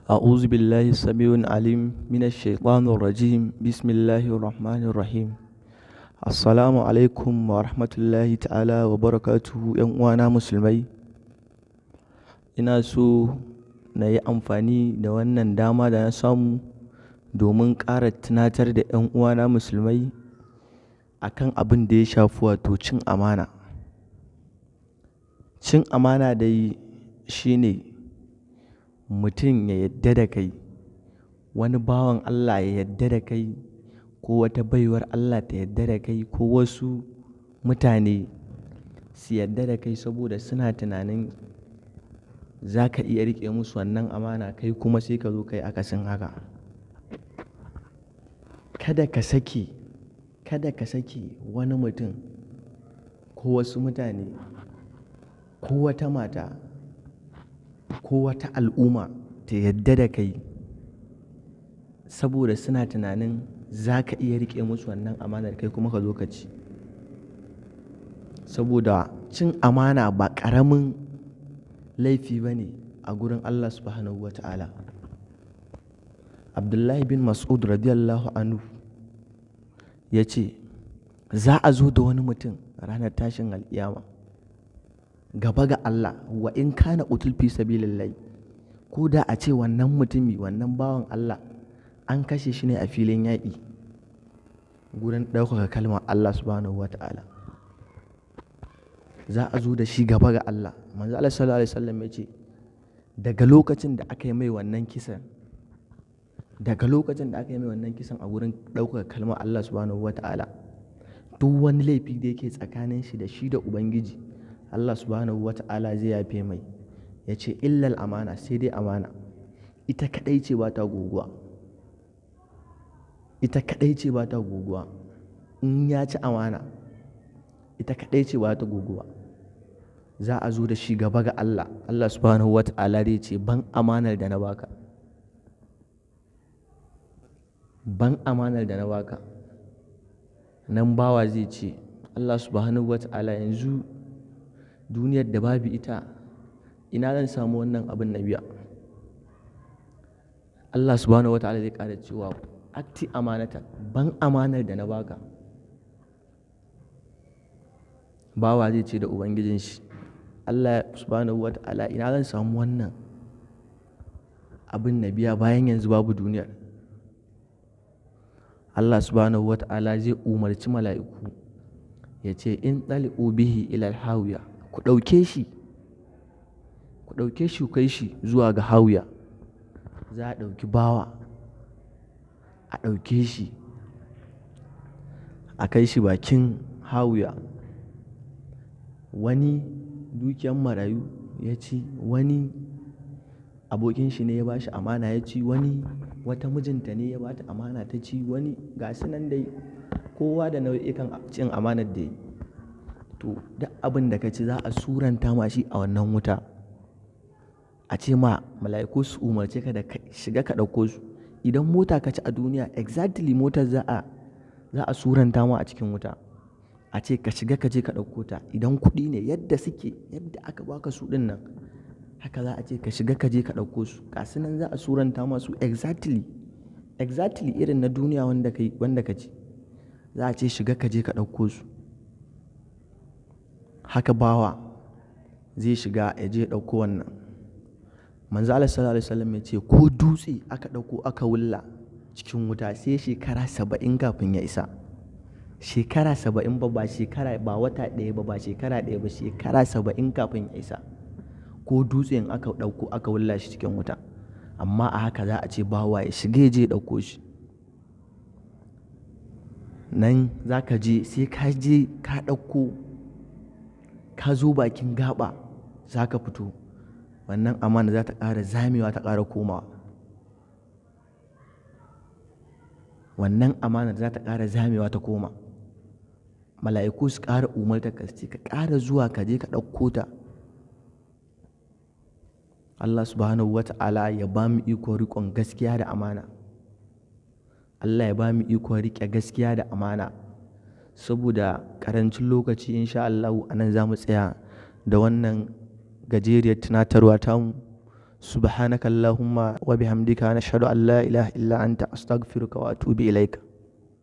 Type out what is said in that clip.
أعوذ بالله السميع العليم من الشيطان الرجيم. بسم الله الرحمن الرحيم. Assalamu alaikum wa rahmatullahi ta'ala wa barakatuhu. ‘Yan uwana musulmai, ina so na yi amfani da wannan dama da na samu domin ƙara tunatar da ‘yan uwana musulmai akan abin da ya shafi, wato cin amana. Cin amana dai shine mutum ya yadda da kai, wani bawan Allah ya yadda da kai, ko wata baiwar Allah ta yadda da kai, ko wasu mutane su yadda da kai saboda suna tunanin za ka iya riƙe musu wannan amana, kai kuma sai ka zo ka yi akasin haka. Kada ka sake, kada ka sake wani mutum ko wasu mutane ko wata mata ko wata al'umma ta yadda da kai saboda suna tunanin za ka iya riƙe musu wannan amanar, kai kuma ka zo ka ci. Saboda cin amana ba ƙaramin laifi ba ne a gurin Allah Subhanahu wa ta'ala. Abdullahi bin Mas'ud radiyallahu anhu ya ce, za a zo da wani mutum ranar tashin alƙiyama gaba ga Allah, wa in kana qutil fi sabilillahi, ko da a ce wannan mutumi, wannan bawan Allah, an kashe shi ne a filin yaƙi gurin ɗaukaka kalmar Allah Subhanahu wa ta'ala. Za a zo da shi gaba ga Allah. Manzo Allah sallallahu alaihi wasallam ya ce, daga lokacin da aka yi mai wannan kisan, daga lokacin da aka yi mai wannan kisan a gurin ɗaukaka kalmar Allah Subhanahu wa ta'ala, duk wani laifi da yake tsakanin shi da shi da Ubangiji, Allah Subhanahu wa ta'ala zai yafe mai. Ya ce illal amana, sai dai amana. Ita kaɗai ce ba ta goguwa. Ita kaɗai ce ba ta goguwa. In ya ci amana, ita kaɗai ce ba ta goguwa. Za a zo da shi gaba ga Allah. Allah Subhanahu wa ta'ala zai ce, ban amanar da na baka. Ban amanar da na baka. Nan bawa zai ce, Allah Subhanahu wa ta'ala, yanzu duniyar da babu ita, ina zan samu wannan abin na biya? Allah Subhanahu wa ta'ala zai ƙara cewa, atti amanata, ban amanar da na baka. Bawa zai ce da Ubangijin shi, Allah Subhanahu wa ta'ala, ina zan samu wannan abin na biya bayan yanzu babu duniyar? Allah Subhanahu wa ta'ala zai umarci mala'iku ya ce, in ɗali'u bihi ilal hawiya, ku ɗauke shi, ku ɗauke shi ku kai shi zuwa ga hawiya. Za a ɗauki bawa, a ɗauke shi, a kai shi bakin hawiya. Wani dukiyar marayu ya ci, wani abokin shi ne ya ba shi amana ya ci, wani wata mijinta ne ya ba ta amana ta ci, wani ga su nan dai, kowa da nau'ikan cin amanar da ya yi. To, duk abin da ka ci za a suranta ma shi a wannan wuta. A ce ma mala'iku su umarce ka da ka shiga ka ɗauko su. Idan mota ka ci a duniya, exactly motar za a suranta ma a cikin wuta. A ce ka shiga ka je ka ɗauko ta. Idan kuɗi ne, yadda suke, yadda aka baka su ɗin nan, haka za a ce ka shiga ka je ka ɗauko su. Ga su nan za a suranta ma su exactly, exactly irin na duniya wanda ka yi, wanda ka ci. Za a ce shiga ka je ka ɗauko su. Haka bawa zai shiga ya je ya ɗauko wannan. Manzo Allah sallallahu alaihi wasallam ya ce, ko dutse aka ɗauko aka wulla cikin wuta, sai shekara 70 kafin ya isa. Shekara 70 ba, ba shekara ba, wata ɗaya ba, ba shekara ɗaya ba, shekara 70 kafin ya isa. Ko dutse in aka ɗauko aka wulla shi cikin wuta. Amma a haka za a ce bawa ya shiga ya je ya ɗauko shi. Nan za ka je, sai ka je ka ɗauko, ka zo bakin gaɓa za ka fito. Wannan amana za ta ƙara zamewa, ta ƙara komawa. Wannan amanar za ta ƙara zamewa ta koma. Mala'iku su ƙara umartar ka su ce ka ƙara zuwa ka je ka ɗauko ta. Allah Subhanahu wa ta'ala ya ba mu ikon riƙon gaskiya da amana. Allah ya ba mu ikon riƙe gaskiya da amana. Saboda ƙarancin lokaci, insha Allahu a nan za mu tsaya da wannan gajeriyar tunatarwa tamu. Subhanakallahumma wa bihamdika, nashhadu an la ilaha illa anta, astaghfiruka wa atubu ilaika.